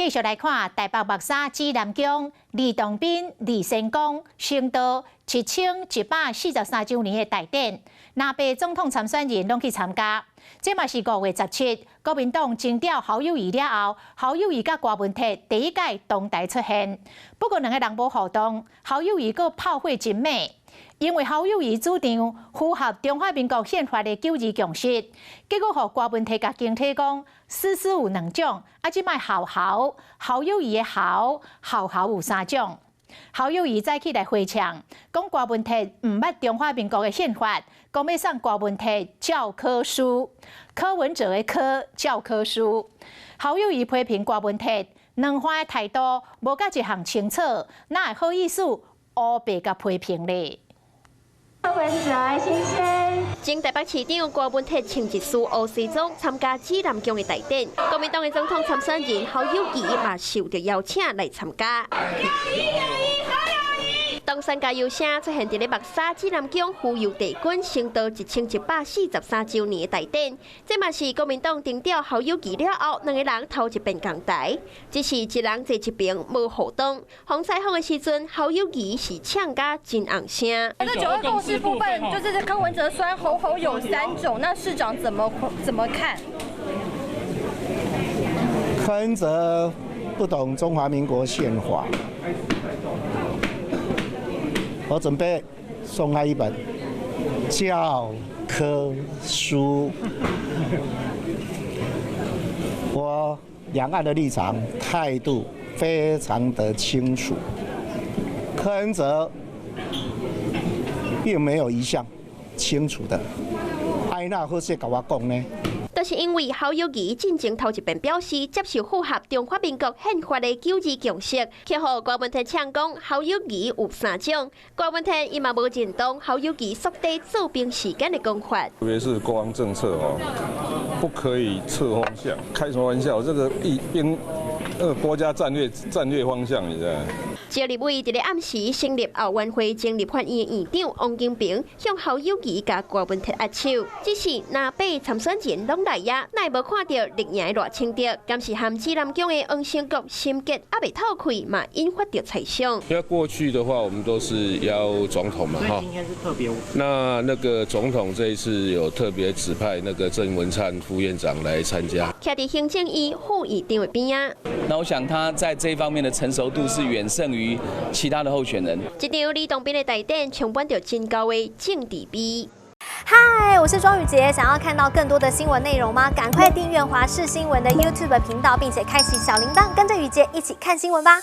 繼續來看台北木柵紫南宮呂洞賓、呂仙公成道7143週年的大典，藍白總統參選人攏去參加。這嘛是5月17，國民黨徵調侯友宜了後，侯友宜佮柯文哲第一擺同台出現。不過兩个人無互動，侯友宜閣炮火真猛。因為侯友宜主張符合中華民國憲法的九二共識，結果予柯文哲共經體講，絲絲有兩種，啊，這擺侯侯侯友宜的侯侯侯有三種。侯友宜早起來回嗆，講柯文哲毋捌中華民國的憲法，講欲送柯文哲教科書，柯文哲的柯教科書。侯友宜批評柯文哲兩岸的態度無佮一項清楚，哪會好意思烏白共批評咧？柯文哲先生，前台北市長柯文哲穿一束烏西裝參加紫南宮的大典，國民黨的總統參選人侯友宜嘛受著邀請來參加。東山加油聲出現佇咧木柵紫南宮浮游帝君成道1143週年的大典，這嘛是國民黨徵調侯友宜了後，兩个人頭一遍仝台，只是一人坐一邊無互動。予採訪的時陣，侯友宜是嗆甲真紅聲。這九二共識部分，就是柯文哲酸侯侯有三種，那市長怎麼看？柯文哲不懂中華民國憲法。我準備送他一本教科書。我兩岸的立場態度非常的清楚。柯文哲並沒有一項清楚的，哎，哪好勢共我講呢？就是因為侯友宜進前頭一遍表示接受符合中華民國憲法的九二共識，卻予柯文哲嗆講侯友宜有三種。柯文哲伊嘛無認同侯友宜縮短做兵時間的講法。特別是國防政策哦，不可以側風向。開什麼玩笑？這個一兵，國家戰略方向，你知道？趙立委佇咧暗時成立後援會前立法院院長王金平向侯友宜佮柯文哲握手，只是藍白參選人攏來遮，哪會無看著綠營的賴清德，敢是和紫南宮的黃成國心結猶未透氣，嘛引發著猜想。因為過去的話，我們都是邀總統嘛，哈。今天是特別。那個總統這一次有特別指派那個鄭文燦副院長來參加。徛佇行政院副院長的邊仔。那我想他在這方面的成熟度是遠勝於其他的候選人。這場呂洞賓的大典充滿著真高的政治味。嗨，我是莊宇傑，想要看到更多的新聞內容嗎？趕快訂閱華視新聞的 YouTube 頻道，並且開啟小鈴鐺，跟着宇傑一起看新聞吧。